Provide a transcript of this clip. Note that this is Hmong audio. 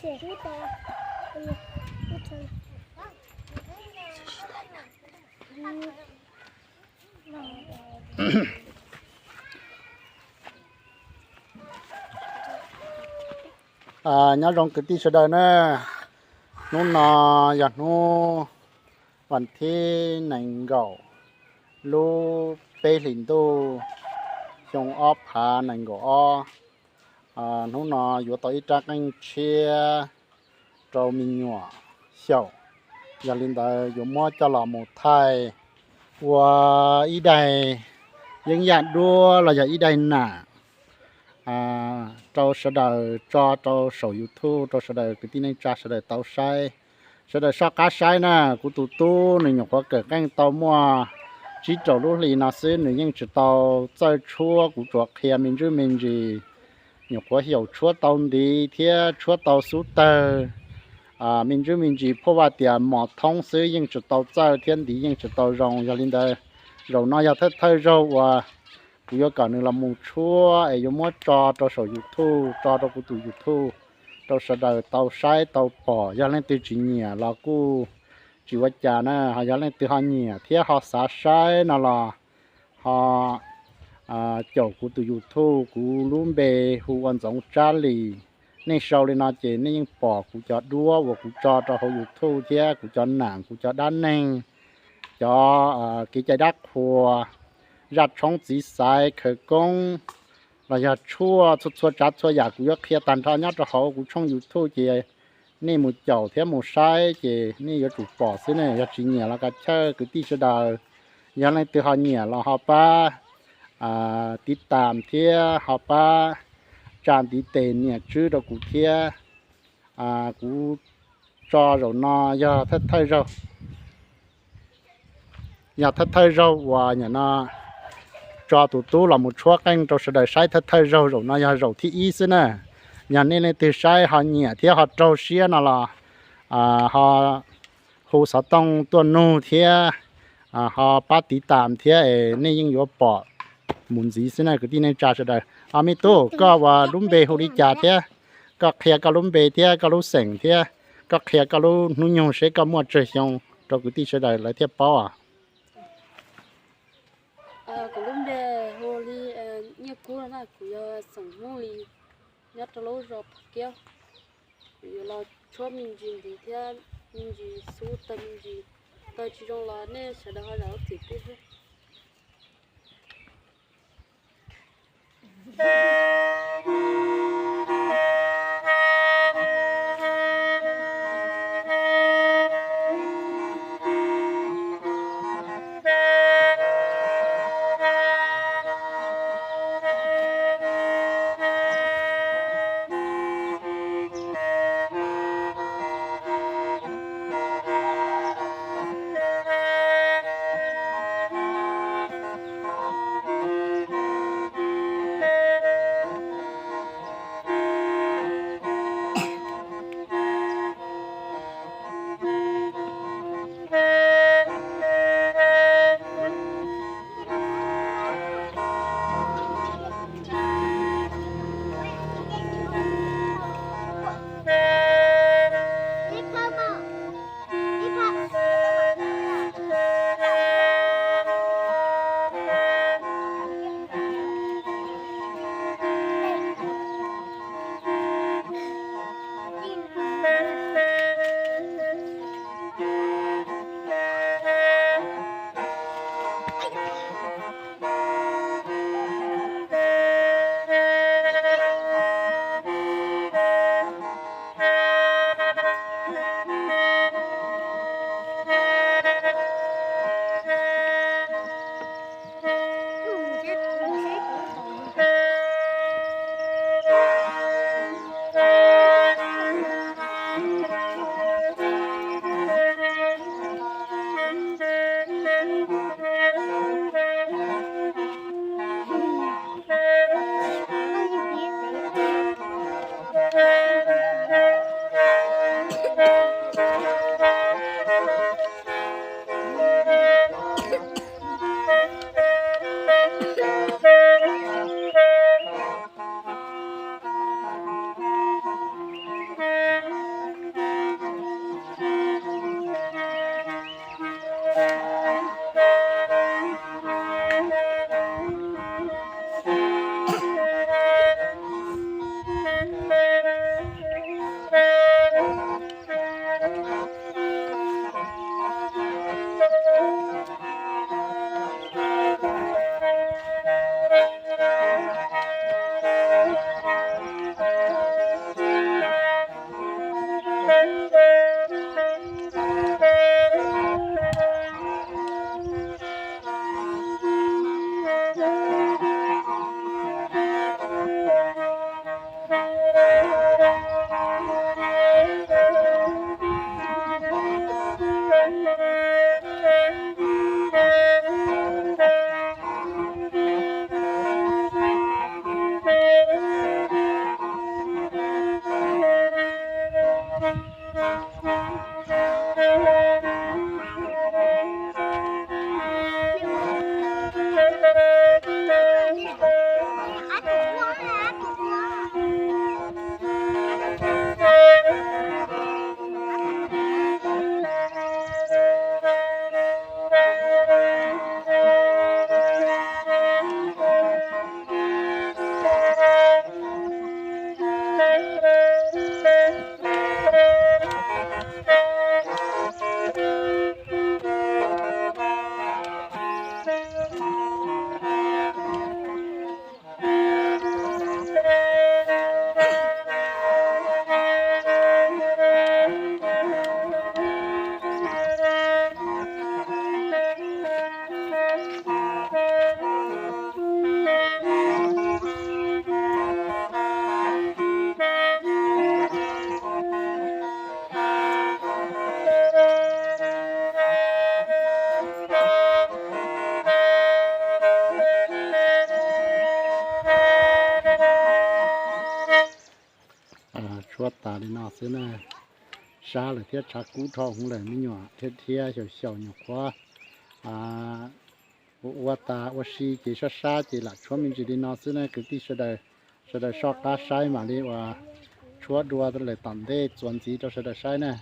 Nyob zoo kwv tij sawv daws na, hnub no yog hnub vas thib nees nkaum lub peb hlis ntuj xyoo ob phav nees nkaum ob. Hnub no yuav tau ib rab qeej tshiab rau me nyuam xyaum. Yog li ntawd yuav muab coj los mus thaij ua ib daim yeeb yaj duab los yog ib daim nam rau sawv daws tso rau saum YouTube rau sawv daws kwv tij neej tsa sawv daws tau saib, sawv daws soj qab saib na. Kuv tus tub nws nyuam qhuav kawm qeej tau muaj tsib rau lub hlis no xwb, nws yeej tsis tau txawj tshuab. Kuv tsuas qhia me ntsuj me ntsis, nyuam qhuav xyaum tshuab tau ntiv thiab tshuab tau xub tawg me ntsuj me ntsis, phuaj vaj tias mos thoob xwb, yeej tsis tau txawj thiab ntiv yeej tsis tau zoo. Yog li ntawd, zaum no yog thawj thawj zaug uas kuv yuav kom nws los mus tshuab es yuav muab tso rau saum YouTube, tso rau kuv tus YouTube rau sawv daws tau saib tau pom. Yog leej twg tsis nyiam los kuj tsis ua cas na, ho yog leej twg ho nyiam thiab ho xav saib no los ho caum kuv tus YouTube, kuv lub npe hu ua Ntxoov Tsab Lis. Nej sau li no ces nej yeej pom kuv cov duab uas kuv tso rau hauv YouTube thiab kuv cov nam, kuv cov dab neeg, cov kev cai dab qhuas, zaj tshoob txiv xaiv, khawv koob, los yog tshuaj txhua txhua tsav txhua yam kuv yuav qhia tag nrho nyob rau hauv kuv tshooj YouTube ces nej mus caum thiab mus saib ces nej yuav tsum pom xwb ne. Yog tsis nyiam los kav chawj kwv tij sawv daws, yog leej twg ho nyiam los ho pab tiv tas thiab ho pab tsa ntiv tes nias tswb rau kuv thiab. Kuv tso zaum no yog thawj thawj zaug, yog thawj thawj zaug uas nim no tso tus tub los mus tshuab qeej rau sawv daws saib thawj thawj zaug, zaum no yog zaum thib ib xwb na. Yog nej leej twg saib ho nyiam thiab ho raug siab no los ho hu xov tooj tuaj nug thiab ho pab tiv tas thiab es nej yeej yuav pom mus ntxiv xwb na kwv tij neej tsa sawv daws. Ho me tub, koj ua lub npe hu li cas thiab? Koj qhia koj lub npe thiab koj lub xeem thiab koj qhia koj lub hnub nyoog seb koj muaj tsawg xyoo rau kwv tij sawv daws lawv thiaj paub. Kuv lub npe hu li Nyiaj Kub no na, kuv yog xeem Hmoob Lis, nyob rau lub zos Phav Kiab. Kuv yuav los tshuab me ntsis ntiv thiab me ntsis xub tawg me ntsis, tawg tsis zoo los nej sawv daws ho zam lub txim pub thiab. Tshuab tas li no xwb na, sab lawm thiab tshav kub dhau hwv lawm me nyuam, thiab thiab xyaum xyaum nyuam qhuav ua ua tas ua si ces sab sab ces lam tshuab me ntsis li no xwb na kwv tij sawv daws. Sawv daws soj qab saib mam li uas tshuab dua lawm tom ntej txuas ntxiv rau sawv daws saib na.